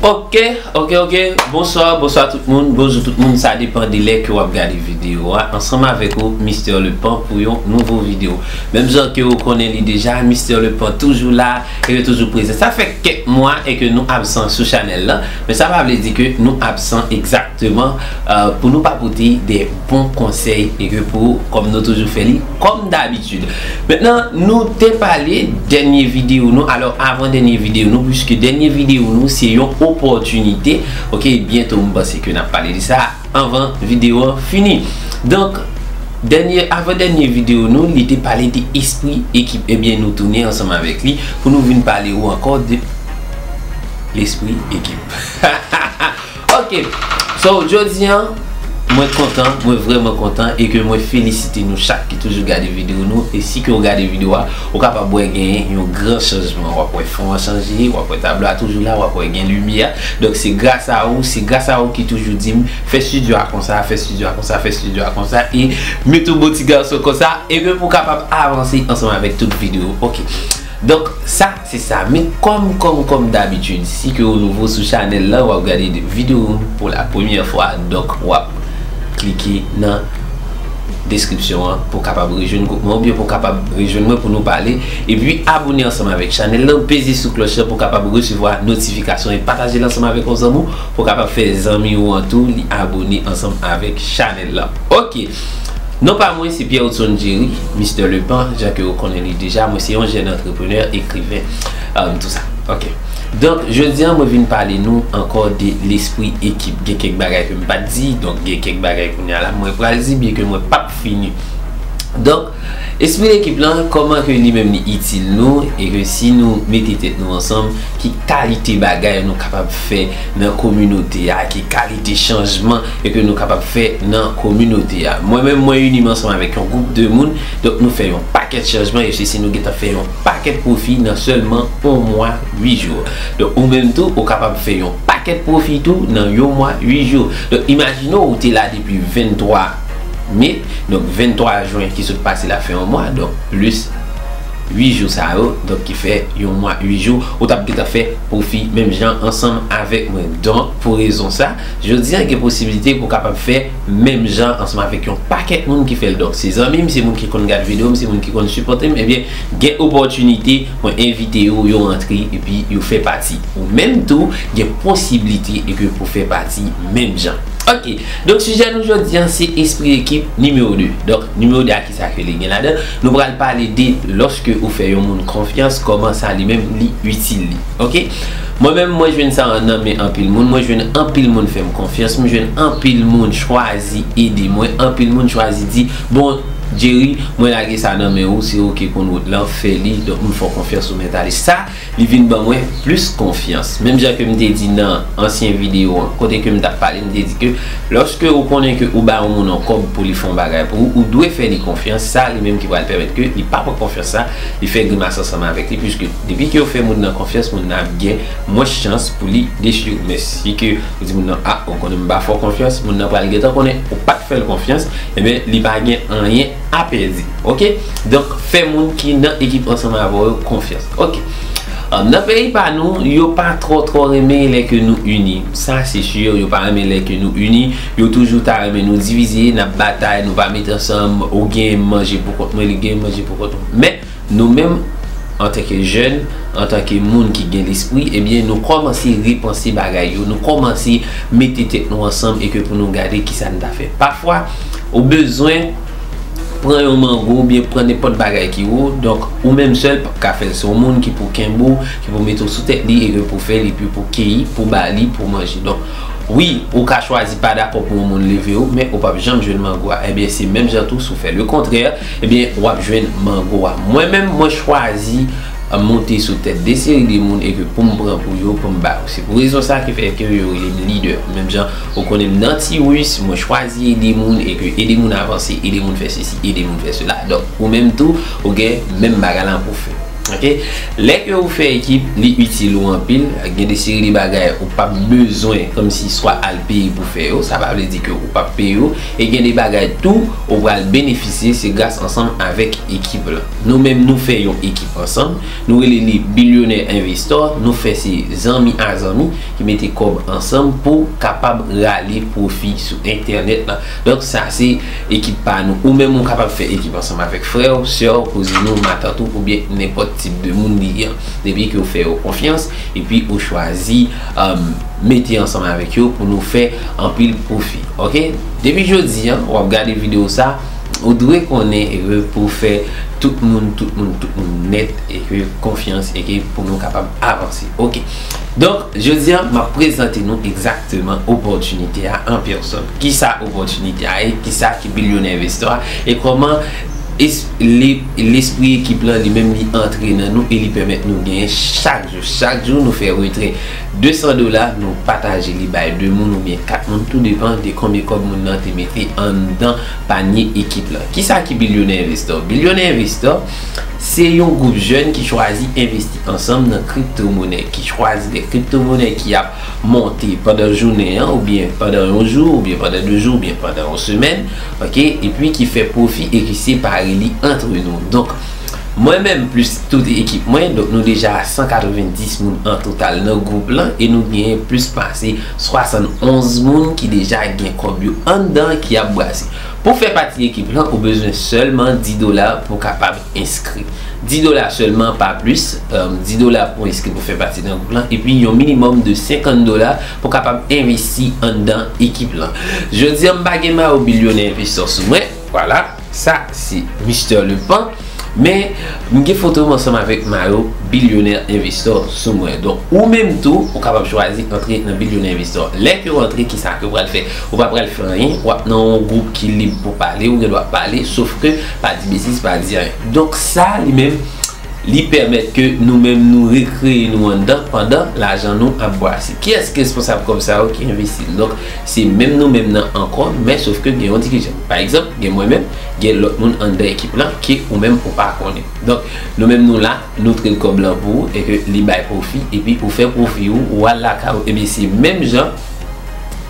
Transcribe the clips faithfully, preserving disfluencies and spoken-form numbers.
Ok, ok, ok. Bonswa, bonswa tout moun. Bonjou tout moun. Sa depann de lè ke w ap gade videyo a. Ansanm avèk ou, Mister Lepan pou yon nouvo videyo. Menm jan ke ou konnen li deja, Mister Lepan toujou la e yo toujou prezan. Sa fè kèk mwa e ke nou absan sou chanèl la. Men sa pa vle di ke nou absan egzakteman, euh, pou nou pa pote de bon konsèy e ke pou, kòm nou toujou fè li, kòm dabitid. Mentnan, nou te pale dènye videyo nou, alò avan dènye videyo nou, puiske dènye videyo nou se yon opòtinite. Ok, byento m panse ke n ap pale de sa avan videyo an fini. Donk, dènye, avan dènye videyo nou, li te pale de espri ekip. Ebyen, nou tounen ansanm avèk li pou nou vin pale ou ankò de lespri ekip. Ok, so jodi an, mwen kontan, mwen vrèman kontan e ke mwen felisite nou chak ki toujou gade videyo nou. E si ke w gade videyo a, ou kapab wè genyen yon gran chanjman. W ap wè fon an chanje, w ap wè tablo a toujou la, w ap wè gen limyè. Donk se gras a ou, se gras a ou ki toujou di m fè estidyo a konsa, fè estidyo a konsa, fè estidyo a konsa e mete yon bon ti gason konsa e ke pou w kapab avanse ansanm avèk tout videyo. Ok. Donk, sa, se sa. Men kòm, kòm, kòm dabitid, si ke ou nouvo sou chanèl la, w ap gade de videyo pou la premyè fwa, donk w ap klike nan deskripsyon an pou w kapab rejwenn gwoup mwen, oubyen pou w kapab rejwenn mwen pou nou pale. Epi, abone ansanm avèk chanèl la, peze sou klòch la pou w kapab resevwa notifikasyon e pataje l ansanm avèk yon zanmi w pou w kapab fè zanmi w an tou li abone ansanm avèk chanèl la. Ok. Non pa mwen, se Pierre Hudson Jerry, Mister Lepan, jan ke ou konnen li deja. Mwen se yon jèn antreprenè, ekriven, um, tout sa. Ok. Donk, jodi an, mwen vin pale nou ankò de lespri ekip. Gen kèk bagay ke m pa t di, donk gen kèk bagay kounye a la, mwen pral di, byen ke mwen p ap fini. Donk, espri ekip lan, kòman ke li menm li itil nou, e ke si nou mete tèt nou ansanm, ki kalite bagay nou kapab fè nan kominote a, ki kalite chanjman e ke nou kapab fè nan kominote a. Mwen menm, mwen ini m ansanm avèk yon gwoup de moun, donk nou fè yon pakèt chanjman, e se si nou gentan fè yon pakèt pwofi nan sèlman yon mwa, uit jou. Donk ou menm tou, ou kapab fè yon pakèt pwofi tou nan yon mwa, uit jou. Donk imajine w, ou te la depi venntwa me, donk venntwa jen ki sot pase la fè yon mwa, donk plis uit jou sa yo, donk ki fè yon mwa, uit jou, ou t ap gentan fè pwofi menm jan ansanm avèk mwen. Donk, pou rezon sa, jodi a gen posiblite pou w kapab fè menm jan ansanm avèk yon pakèt moun ki fè l. Donk, se zanmi m, se moun ki konn gade videyo m, se moun ki konn sipòte m, ebyen, gen opòtinite mwen envite yo, yo antre, epi yo fè pati. Ou menm tou, gen posiblite e ke pou fè pati menm jan. Ok, donk sijè nou jodi a, se espri ekip nimewo de. Donk, nimewo de a, kisa ke li gen ladan? Nou pral pale de lòske ou fè yon moun konfyans, kòman sa li menm li itil li. Ok? Mwen menm, mwen jwenn sa nan men anpil moun, mwen jwenn anpil moun fè m konfyans, mwen jwenn anpil moun chwazi ede mwen, anpil moun chwazi di, bon, Jerry, mwen lage sa nan men ou, se ou ki konn wout lan, fè li, donk m fè w konfyans, ou mèt ale. Sa, li vin ban mwen plis konfyans. Menm jan ke m te di nan ansyen videyo an, kote ke m t ap pale, m te di ke lòske ou konnen ke ou ba yon moun yon kòb pou li fè yon bagay pou ou, ou dwe fè li konfyans, sa li menm ki pral pèmèt ke li pa pran konfyans sa, li fè grimas ansanm avèk li, piske depi ke ou fè moun nan konfyans, moun nan ap gen mwens chans pou li dechire w. Men si ke ou di moun nan, a, ou konnen m pa fè w konfyans, moun nan pral gentan konnen ou pa t fè l konfyans, ebyen, li pa gen anyen a pèdi. Ok? Donk, fè moun ki nan ekip ansanm avè w yo konfyans. Ok. Ah, nan peyi pa nou, yo pa twò, twò renmen lè ke nou ini. Sa, se si, yo pa renmen lè ke nou ini. Yo toujou ta renmen nou divize, n ap batay, nou pa met ansanm, ou gen manje pou kont mwen, li gen manje pou kont mwen. Men, nou menm, antanke jèn, antanke moun ki gen lespri, ebyen, nou kòmanse repanse bagay yo, nou kòmanse mete tèt nou ansanm e ke pou nou gade kisa n ta fè. Pafwa, ou bezwen pran yon mango oubyen pran nenpòt bagay ki wo, donk, ou menm sèl p ap ka fè l. Se yon moun ki pou kenbe w, ki pou mete w sou tèt li e ke pou fè l, epi pou keyi, pou ba li, pou manje. Donk, wi, ou ka chwazi pa dakò pou yon moun leve w, men ou p ap janm jwenn mango a. Ebyen, se menm jan tou, si w fè lekontrè, ebyen, w ap jwenn mango a. Mwen menm, mwen chwazi, a, monte sou tèt de seri de moun e ke pou m pran pou yo, pou m ba yo. Se pou rezon sa ki fè ke yo rele m lidè. Menm jan ou konnen m nan T-Wis, mwen chwazi ede moun e ke ede moun avanse, ede moun fè sesi, ede moun fè sela. Donk, ou menm tou, ou gen menm bagay la pou fè. Ok? Lè ke ou fè ekip, li itil ou anpil. Gen de seri de bagay ou p ap bezwen kòmsi swa al peye pou fè yo. Sa pa vle di ke ou p ap peye yo. E gen de bagay tou ou pral benefisye, se gras ansanm avèk ekip la. Nou menm nou fè yon ekip ansanm. Nou rele li Billionaire Investor. Nou fè se zanmi a zanmi ki mete kòb ansanm pou kapab rale pwofi sou entènèt la. Donk sa se ekip pa nou. Ou menm ou kapab fè ekip ansanm avèk frè w, sè w, kouzin ou, matant ou, oubyen nenpòt tip de moun li ye. Depi ke w fè yo konfyans, epi ou chwazi, um, mete ansanm avèk yo pou nou fè anpil pwofi. Ok? Depi jodi a, w ap gade videyo sa, ou dwe konnen e ke pou fè tout moun, tout moun, tout moun nèt e ke konfyans e ke pou nou kapab avanse. Ok. Donk, jodi a, m ap prezante nou egzakteman opòtinite a an pèsòn. Kisa opòtinite a ye? Kisa ki Billionaire Investor a? E kòman es-, li, lespri ekip lan li menm li antre nan nou e li pèmèt nou genyen chak jou. Chak jou nou fè retrè de san dola, nou pataje li bay de moun oubyen kat moun, tou depan de konbyen kòb moun nan te mete anndan panye ekip lan. Kisa ki Billionaire Investor? Billionaire Investor, se yon gwoup jèn ki chwazi envesti ansanm nan kriptomonè, ki chwazi de kriptomonè ki ap monte pandan jounen an, oubyen pandan yon jou, oubyen pandan de jou, oubyen pandan yon semèn, ok, epi ki fè pwofi e ki separe li antre nou. Donk, mwen menm plis tout ekip mwen, donk nou deja a san katrevenndis moun an total nan gwoup lan, e nou genyen plis pase swasannonz moun ki deja gen kòb yo anndan ki ap brase. Pou fè pati ekip lan, ou bezwen sèlman dis dola pou kapab enskri. Dis dola sèlman, pa plis. Dis dola pou enskri pou fè pati nan gwoup lan. Epi yon minimòm de senkant dola pou kapab envesti anndan ekip lan. Jodi a, m pa gen mayo Billionaire Investor sou mwen. Vwala. Sa se Mister Lepant. Men, m gen foto m ansanm avèk mayo Billionaire Investor sou mwen. Donk, ou menm tou, ou kapab chwazi antre nan Billionaire Investor. Lè ke w antre, kisa ke w pral fè? Ou pa pral fè anyen. W ap nan yon gwoup ki lib pou pale. Ou gen dwa pale. Sof ke, pa di betiz, pa di anyen. Donk, sa li menm, li pèmèt ke nou menm nou rekreye nou anndan pandan lajan nou ap brase. Kiyès ki responsab kòb sa yo ki envesti? Donk, se menm nou menm nan ankò, men sof ke gen yon dirijan. Pa egzanp, gen mwen menm, gen lòt moun anndan ekip lan ke ou menm ou pa konnen. Donk, nou menm nou la, nou trade kòb lan pou ou, e ke li bay pwofi, epi ou fè pwofi ou, ou al lakay ou, ebyen se menm jan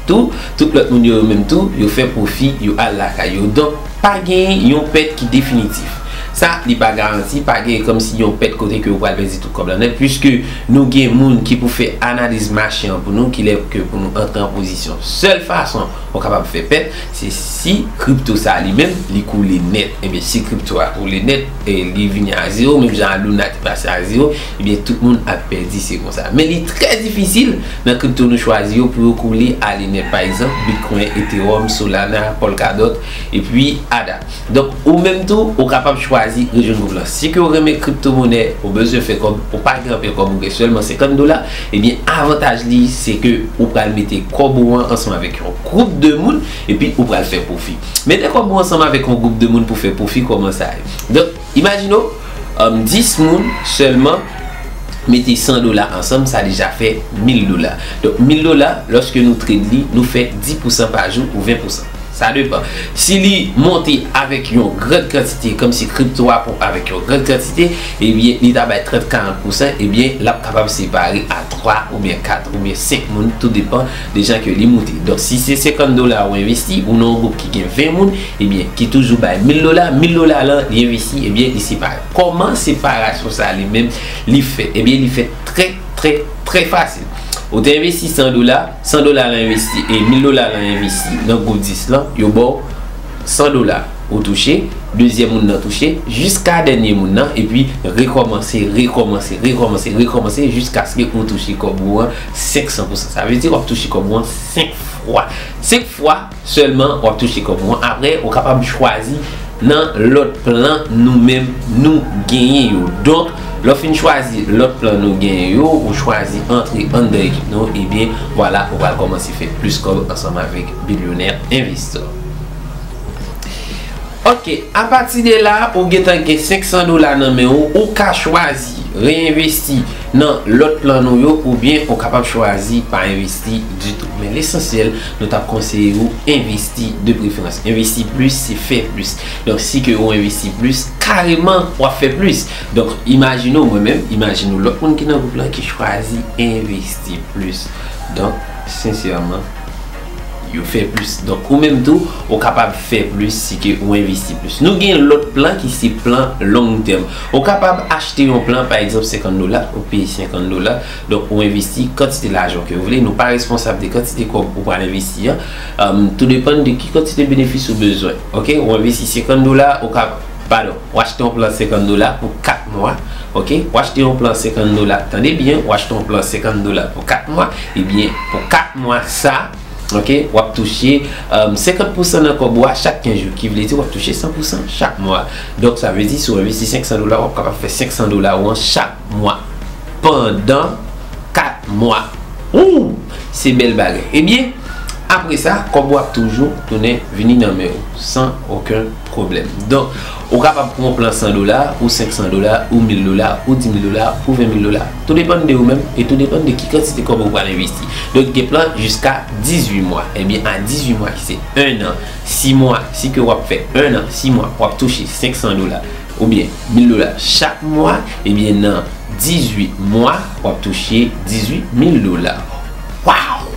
tou, tout lòt moun yo, yo menm tou, yo fè pwofi, yo al lakay yo. Donk, pa gen yon pèt ki definitif. Sa, li pa garanti, pa gen kòmsi yon pèt kote ke ou pral pèdi tout kòb lan nèt, piske nou gen moun ki pou fè analiz mache an pou nou, kilè ke pou nou antre an pozisyon. Sèl fason ou kapab fè pèt, se si kripto sa li menm, li koule nèt. Ebyen, si kripto a koule nèt, e li vini a zewo, menm jan a Luna te pase a zewo, ebyen, tout moun ap pèdi, se konsa. Men li trè difisil nan kripto nou chwazi yo pou yo koule ale nèt. Pa egzanp, Bitcoin, Ethereum, Solana, Polkadot, epi ada. Donk, ou menm tou, ou kapab chwazi rejwenn gwoup lan. Si ke ou renmen kriptomonè, ou bezwen fè kòb, ou pa gen anpil kòb, ou gen sèlman senkant dola, ebyen, avantaj li, se ke ou pral mete kòb ou an ansanm avèk yon gwoup de moun, epi ou pral fè pwofi. Mete kòb ou ansanm avèk yon gwoup de moun pou fè pwofi, kòman sa ye? Donk, imajine w, um, dis moun sèlman mete san dola ansanm, sa deja fè mil dola. Donk, mil dola, lòske nou trade li, nou fè dis pousan pa jou ou ven pousan. Sa depan. Si li monte avèk yon gran kantite, kòmsi kripto a pon avèk yon gran kantite, ebyen, li ta bay trant, karant pousan, ebyen, l ap kapab separe a twa oubyen kat oubyen senk moun, tou depan de jan ke li moute. Donk, si se senkant dola ou envesti, ou nan yon gwoup ki gen ven moun, ebyen, ki toujou bay mil dola, mil dola lan, li envesti, ebyen, li separe. Kòman separasyon sa li menm, li fèt? Ebyen, li fèt trè, trè, trè fasil. Ou te envesti san dola, san dola lan envesti, e mil dola lan envesti nan gwoup dis lan, yo ba w san dola. Ou touche, dezyèm moun nan touche, jiska dènye moun nan, epi rekòmanse, rekòmanse, rekòmanse, rekòmanse, jiskaske ou touche kòb ou an senk san pousan. Sa vle di w ap touche kòb ou an senk fwa. Senk fwa sèlman w ap touche kòb ou an. Apre, ou kapab chwazi nan lòt plan nou menm nou genyen yo. Donk, lè w fin chwazi lòt plan nou genyen yo, ou chwazi antre anndan ekip nou, ebyen, vwala, ou pral kòmanse fè plis kòb ansanm avèk Billionaire Investor. Ok, apati de la, ou gentan gen senk san dola nan men ou, ou ka chwazi reenvesti nan lòt plan nou yo, oubyen ou kapab chwazi pa envesti ditou. Men lesansyèl, nou t ap konseye ou envesti de preferans. Envesti plis, se fè plis. Donk, si ke ou envesti plis, kareman, w ap fè plis. Donk, imajine w, mwen menm, imajine w lòt moun ki nan gwoup lan ki chwazi envesti plis. Donk, sensèman, yo fè plis. Donk, ou menm tou, ou kapab fè plis si ke ou envesti plis. Nou gen lòt plan ki se plan long tèm. Ou kapab achte yon plan, pa egzanp, senkant dola, ou peye senkant dola. Donk, ou envesti kantite lajan ke ou vle. Nou pa responsab de kantite kòb ou pral envesti an. Tou depann de ki kantite benefis ou bezwen. Ok? Ou envesti senkant dola, ou ka, padon, ou achte yon plan senkant dola pou kat mwa. Ok? Ou achte yon plan senkant dola. Tande byen, ou achte yon plan senkant dola pou kat mwa. Ebyen, pou kat mwa sa, ok, w ap touche, um, senkant pousan nan kòb ou a chak kenz jou, ki vle di w ap touche san pousan chak mwa. Donk, sa vle di, si w envesti senk san dola, w ap kapab fè senk san dola ou an chak mwa pandan kat mwa. Wouw! Se bèl bagay. Ebyen, apre sa, kòb ou ap toujou tounen vini nan men ou, san okenn pwoblèm. Donk, ou kapab pran yon plan san dola, ou senk san dola, ou mil dola, ou di mil dola, ou ven mil dola. Tou depann de ou menm e tou depann de ki kantite kòb ou pral envesti. Donk, gen plan jiska dizuit mwa. Ebyen, a dizuit mwa, ki se en an, sis mwa, si ke w ap fè en an, sis mwa, w ap touche senk san dola oubyen mil dola chak mwa, ebyen, nan dizuit mwa, w ap touche dizuit mil dola. Waw!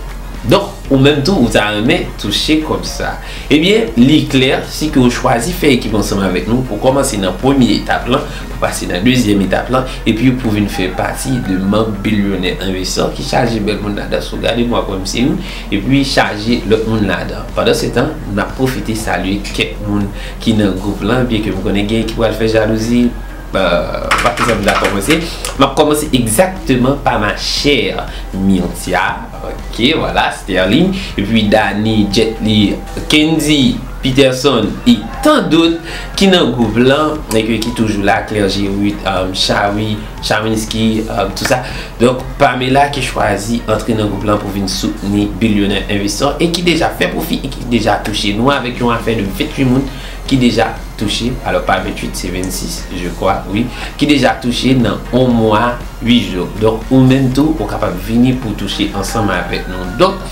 Donk, ou menm tou, ou ta renmen touche kòb sa. Ebyen, li klè, si ke ou chwazi fè ekip ansanm avèk nou, pou kòmanse nan premye etap lan, pou pase nan dezyèm etap lan, epi pou vin fè pati de manm Bilyonè Envestisè ki chaje bèl moun ladan. Si w gade m, w ap wè m se youn, epi chaje lòt moun ladan. Pandan se tan, n ap pwofite salye kèk moun ki nan gwoup lan, byenke m konnen gen ki pral fè jalouzi. Euh, pa fè sa, m dakò kòmanse. M ap kòmanse egzakteman pa ma chère Myrtia. Ok, vwala, Sterling. Epi Dani, Jet Li, Kendy, Peterson, e tan dòt ki nan gwoup lan, e ke, ki toujou la, Claire Géruth, um, Chawi, Chawinski, um, tout sa. Donk, Pamela ki chwazi antre nan gwoup lan pou vin soutni Bilyonè Envestisè e ki deja fè pwofi e ki deja touche. Nou avèk yon afè de venntuit moun ki deja touche, alò pa venntuit, se vennsis, je crois, wi, ki deja touche nan yon mwa, uit jou. Donk, ou menm tou, ou kapab vini pou touche ansanm avèk nou. Donk,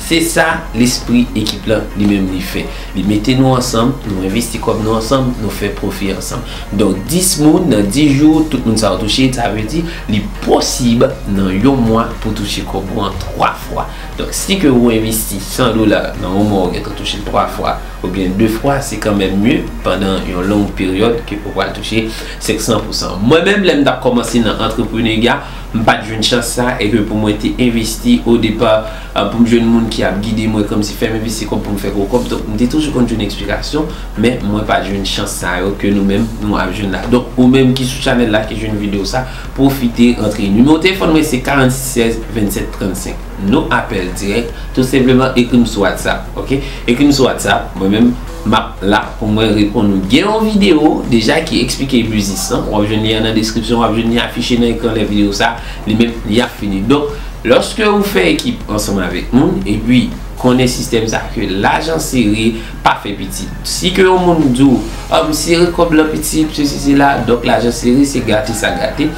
se sa lespri ekip lan li menm li fè. Li mete nou ansanm, nou envesti kòb nou ansanm, nou fè pwofi ansanm. Donk, dis moun nan dis jou, tout moun sa yo touche, sa vle di li posib nan yon mwa pou touche kòb ou an twa fwa. Donk, si ke ou envesti san dola nan yon mwa, ou gentan touche l twa fwa, oubyen de fwa, se kanmenm mye pandan yon long peryòd ke ou pral touche senk san pousan. Mwen menm, lè m t ap kòmanse nan antreprenarya, m pa t jwenn chans sa, e ke pou mwen te envesti o depa, euh, pou m jwenn moun ki ap gide mwen kòmsi fè m envesti kòb pou m fè gwo kòb. Donk, m te toujou konn jwenn eksplikasyon, men mwen pa t jwenn chans sa yo ke nou menm, nou ap jwenn la. Donk, ou menm ki sou chanèl la, ki jwenn videyo sa, pwofite rantre. Nimewo telefòn mwen se karannsis sèz vennsèt trannsenk. Nou apèl dirèk, tou senpleman ekri m sou WhatsApp, ok? Ekri m sou WhatsApp, mwen menm, m ap la pou mwen reponn ou. Gen yon videyo deja ki eksplike biznis lan, w ap jwenn li an nan deskripsyon, w ap jwenn li afiche nan ekran lè videyo sa, li menm, li ap fini. Donk, lòske ou fè ekip ansanm avèk moun, epi konnen sistèm sa ke lajan sere pa fè pitit. Si ke yon moun di w, ah, m sere kòb lan pitit, sesi, sela, donk lajan sere, se gate sa gate.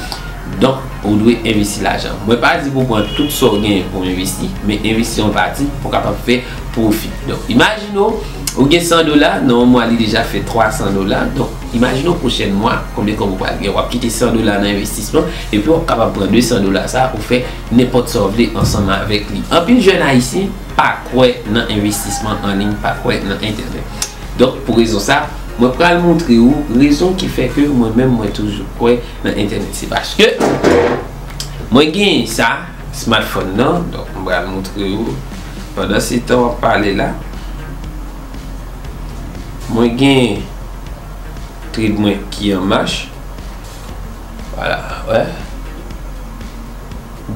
Donk, ou dwe envesti lajan. Mwen pa di pou pran tout sa w genyen pou envesti, men envesti yon pati pou kapab fè pwofi. Donk, imajine w, ou gen san dola, nan yon mwa li deja fè twa san dola. Donk, imajine w pwochèn mwa, konbyen kòb ou pral gen. W ap kite san dola nan envestisman, epi w ap kapab pran de san dola sa, ou fè nenpòt sa w vle ansanm avèk li. Anpil jèn ayisyen pa kwè nan envestisman an liy, pa kwè nan entènèt. Donk, pou rezon sa, mwen pral montre ou rezon ki fè ke mwen menm mwen toujou kwè nan entènèt. Se paske mwen gen sa, smartphone nan, donk mwen pral montre ou. Pandan se tan w ap pale la, mwen gen trade mwen ki an mach. Vwala, wè.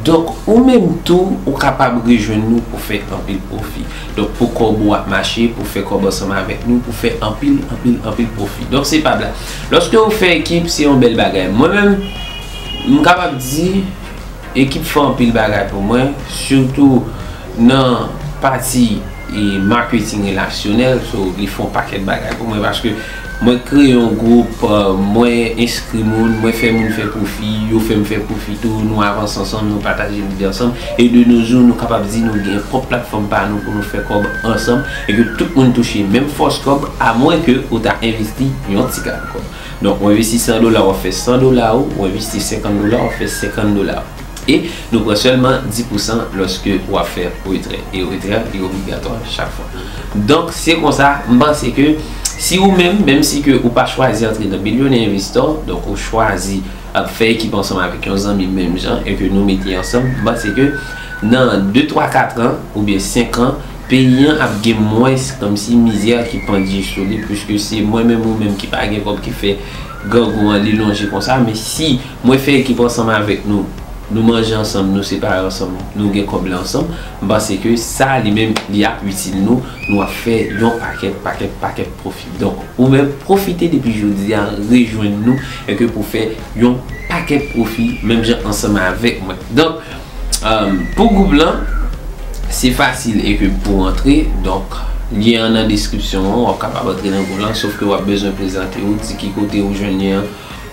Donk, ou menm tou, ou kapab rejwenn nou pou fè anpil pwofi. Donk, pou kòb ou ap mache, pou fè kòb ansanm avèk nou, pou fè anpil, anpil, anpil pwofi. Donk, se pa blag. Lòske ou fè ekip, se yon bèl bagay. Mwen menm, m kapab di, ekip fè anpil bagay pou mwen, sitou nan pati e maketing relasyonèl, so, li fè yon pakèt bagay pou mwen, paske Mwen kreye yon gwoup, euh, mwen enskri moun, mwen fè moun fè pwofi, yo fè m fè pwofi tou, nou avanse ansanm, nou pataje lide ansanm, e de nos jours, nou kapab di nou gen pwòp platfòm pa nou pou nou fè kòb ansanm, e ke tout moun touche menm fòs kòb, amwen ke ou ta envesti yon ti kal kòb. Donk, ou envesti san dola, w ap fè san dola ou, ou envesti senkant dola, w ap fè senkant dola ou. E nou pran sèlman dis pousan lòske w ap fè retrè. E retrè, li obligatwa chak fwa. Donk, se konsa, m panse ke si ou menm, menm si ke ou pa chwazi antre nan Billionaire Investor, donk ou chwazi ap fè ekip ansanm avèk yon zanmi menm jan e ke nou mete ansanm, m panse ke nan de, twa, kat an oubyen senk an, peyi an ap gen mwens kòmsi mizè ki pandye sou li, piske se mwen menm ou menm ki pa gen kòb ki fè grangou an li lonje konsa, men si mwen fè ekip ansanm avèk nou, nou manje ansanm, nou separe ansanm, nou gen kòb la ansanm, m panse ke sa li menm li ap itil nou, nou ap fè yon pakèt, pakèt, pakèt pwofi. Donk, ou menm pwofite depi jodi a, rejwenn nou, e ke pou fè yon pakèt pwofi, menm jan ansanm avèk mwen. Donk, euh, pou gwoup lan, se fasil e ke pou antre, donk, lyen an nan deskripsyon an, w ap kapab antre nan gwoup lan, sof ke w ap bezwen prezante w, di ki kote ou jwenn lyen an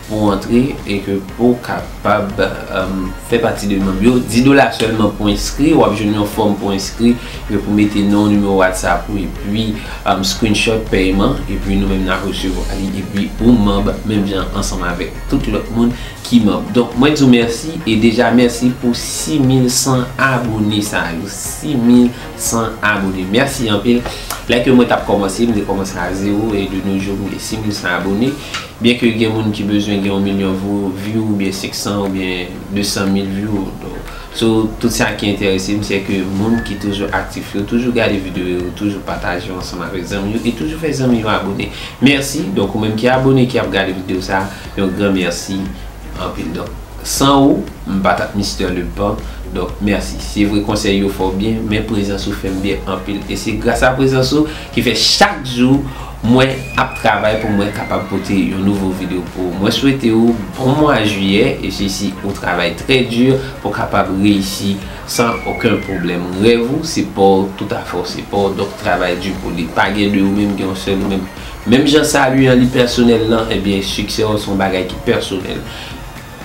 pou antre e ke pou kapab, euh, fè pati de manm yo. Dis dola sèlman pou enskri, w ap jwenn yon fòm pou enskri, e ke pou mete non, nimewo WhatsApp ou, epi, euh, screenshot pèyman, epi nou menm n a resevwa li, epi ou manm menm jan ansanm avèk tout lòt moun ki manm. Donk, mwen di w mèsi, e deja mèsi pou sis mil san abone sa yo, sis mil san abone. Mèsi anpil. Lè ke mwen t ap kòmanse, m te kòmanse a zewo, e de nos jours, m gen sis mil san abone. Byen ke gen moun ki bezwen gen yon milyon vou-, view, oubyen senk san, oubyen de san mil view. Donk, so, tout sa ki enterese m, se ke moun ki toujou aktif yo, toujou gade videyo yo, toujou pataje yo ansanm avèk zanmi yo, e toujou fè zanmi yo abone. Mèsi. Donk, ou menm ki abone, ki ap gade videyo sa, yon gran mèsi anpil. Donk, san ou, m pa t ap Mister Lepant. Donk, mèsi. Se vre konsèy yo fè w byen, men prezans ou fè m byen anpil. E se gras a prezans ou ki fè chak jou mwen ap travay pou mwen kapab pote yon nouvo videyo pou ou. Mwen swete ou bon mwa jiyè, e se si ou travay trè di pou kapab reyisi san okenn pwoblèm. Rèv ou, se pa w, tout afè w, se pa w, donk travay di pou li. Pa gen de ou menm, gen yon sèl ou menm. Menm jan sali an li pèsonèl lan, ebyen, siksè w se yon bagay ki pèsonèl.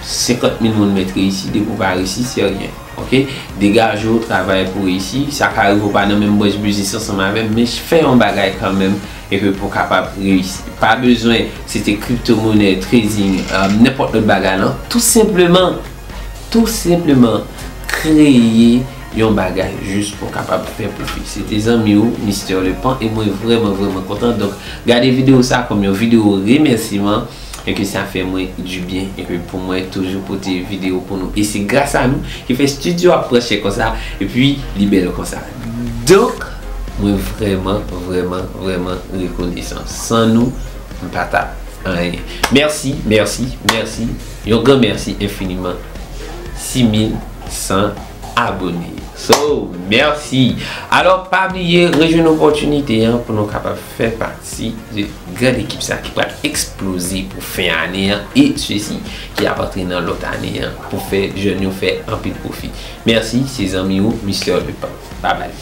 Senkant mil moun mèt reyisi, depi w pa reyisi, se ryen. Oke? Degaje w, travay pou reyisi. Sa ka rive w pa nan menm branch biznis ansanm avè m, men fè yon bagay kanmenm e ke pou w kapab reyisi. Pa bezwen se te kriptomonè, trading, euh, nenpòt lòt bagay lan. Tou senpleman, tou senpleman, kreye yon bagay jis pou w kapab fè pwofi. Se te zanmi w, Mister Lepant, e mwen vrèman, vrèman kontan. Donk, gade videyo sa kòm yon videyo remèsiman. E ke sa fè mwen di byen, e ke pou mwen toujou pote videyo pou nou. E se gras a nou ki fè estidyo ap pran chè konsa, epi li bèl konsa. Donk, mwen vrèman, vrèman, vrèman rekonesan. San nou, m pa t ap anyen. Mèsi, mèsi, mèsi. Yon gran mèsi enfiniman. Sis mil san abone. So, mèsi. Alò, pa bliye, rejwenn opòtinite an pou nou kapab fè pati de gran ekip sa ki pral eksploze pou fen ane an e sesi ki ap antre nan lòt ane an pou fè jèn yo fè anpil pwofi. Mèsi, se zanmi ou, Mister Lepant. Babay.